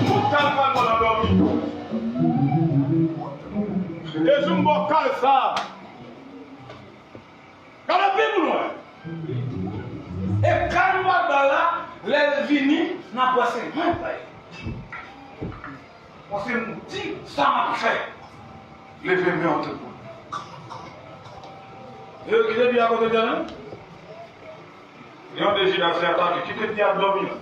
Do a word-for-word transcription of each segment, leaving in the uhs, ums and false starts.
Tout kalbal mwen nan dòmi. E jou m bò kal sa. Gade pi pou lwen. E kal nou pral ba la, lè l vini, n ap wè se mwen k bay. Paske m di sa m ap fè. Leve men w tout moun. E yo kite pi a kote dyab la. Leon de Judas se atake. Kite dyab dòmi la.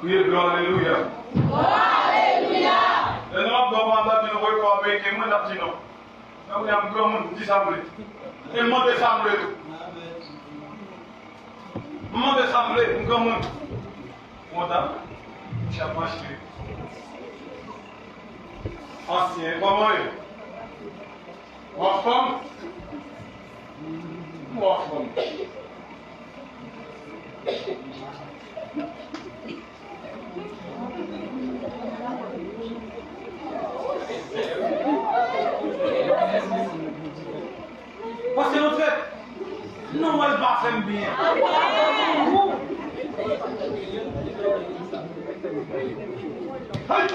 Kriye glwa, alelouya. Glwa, alelouya. Lè nou ap dòmi anba di nou voye kò ameriken mwen, n ap di non. Men kounye a m granmoun, m di sa m vle. E m mande sa m vle tou. M mande sa m vle, m granmoun. Kontan? Chak mache. Ansyen, kòman w ye? W anfòm? W anfòm? Paske nou trèt. Nou wè l pa fè m byen. Hey!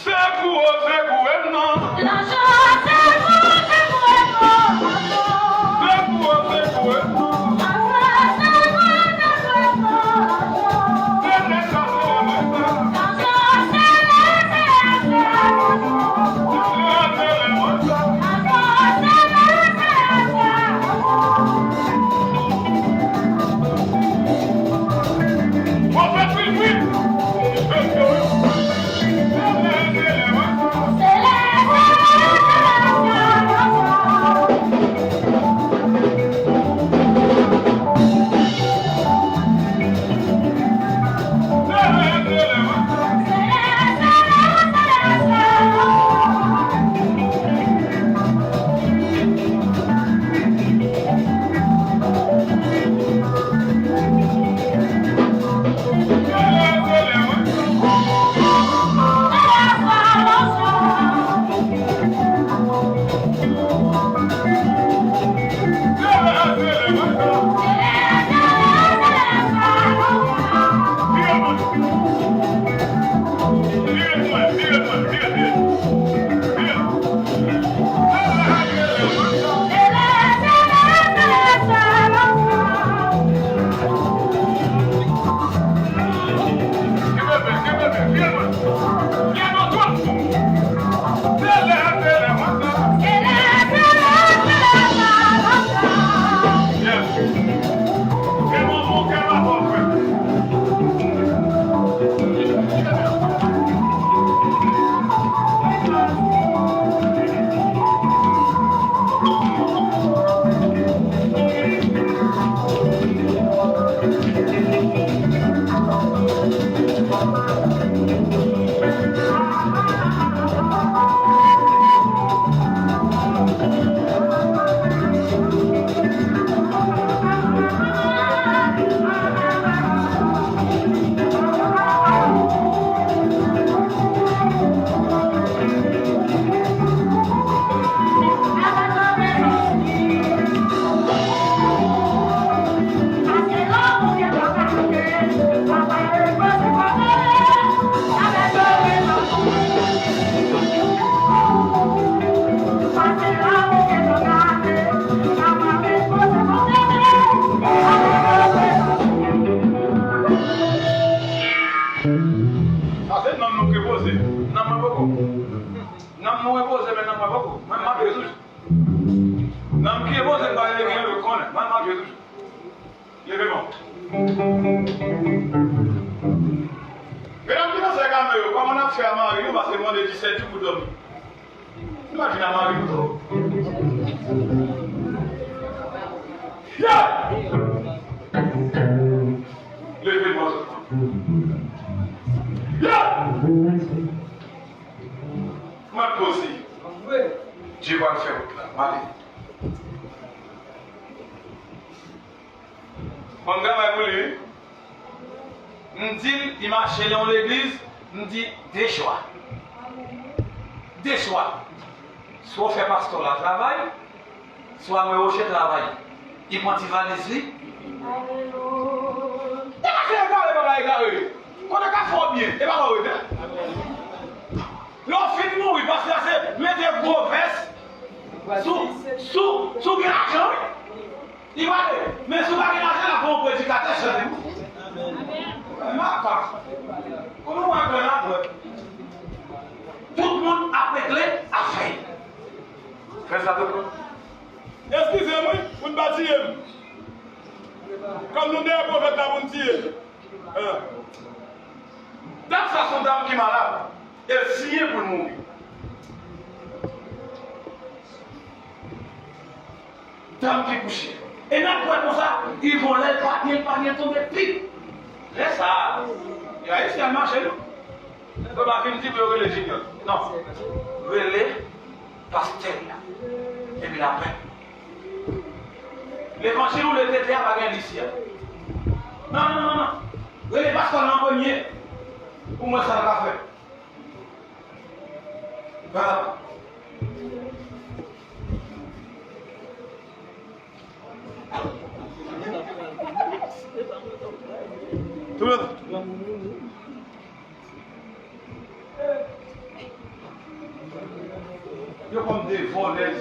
Sekou, sekou m non. Lanjan, sekou, sekou m non. Sekou, sekou m non. Lanjan, sekou, sekou m non. Lanjan, sekou, sekou m non. Mwen nan mwen poko. Mwen m ap jwe toujou. Nan m ki bon se pa leve yo konnen. Mwen m ap jwe toujou. Leve men w. Medam ki nan sèk ame yo, kòman n ap fè a mari nou pase mande disèt jou pou dòmi? Nou pa vin a mari nou tou. Yeah! Leve men w. Yeah! Mwen poze. Dye pral fè wout la. M ale. Bon travay pou li, wi. M di l, li mache nan yon legliz, m di, de chwa. De chwa. Swa w fè pastè w la travay, swa mwen Roche travay. Li pran ti valiz li. Alelouya. E pa fè egare, bagay egare. Kote ka fè w byen, e pa la w rete. Lè w fin mouri, pastè a se mete gwo vès sou, sou, sou gen lajan, wi. Li pale, men si w pa gen lajan, l ap fè yon predikatè sèlman. Maka. Kòman w ap pran apre? Tout moun ap regle afè yo. Fè sa tout moun. Eskize m, wi, pou n pa tiye m. Kòm nou dèyè pwofèt la pou n tiye l. Hein. Dam sa se yon dam ki malad. E l siyen pou l mouri. Dam ki kouche. E n ap wè konsa, Yvon lè l pa byen, l pa byen tonbe pip. Lè sa a, yo Ayisyen ap mache, non. Yo pa vin di pou yo rele Junior. Non. Rele pastè la. Epi l ap pè. Levanjil ou le tete a pa gen lis ya. Non, non, non, non. Rele pastè la an premye. Pou mwen sa l ka fè. Voilà. Tout le monde. Yo kòm de vòlèz.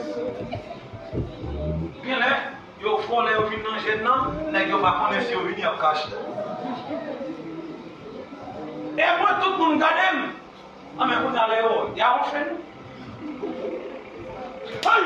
Genlè, yo fò lè yo vin nan jèn nan, nèg yo pa konnen si yo vini ap kache. E mwen, tout moun gade m. An, men kounye a lè yo, y a yon fen. Ay!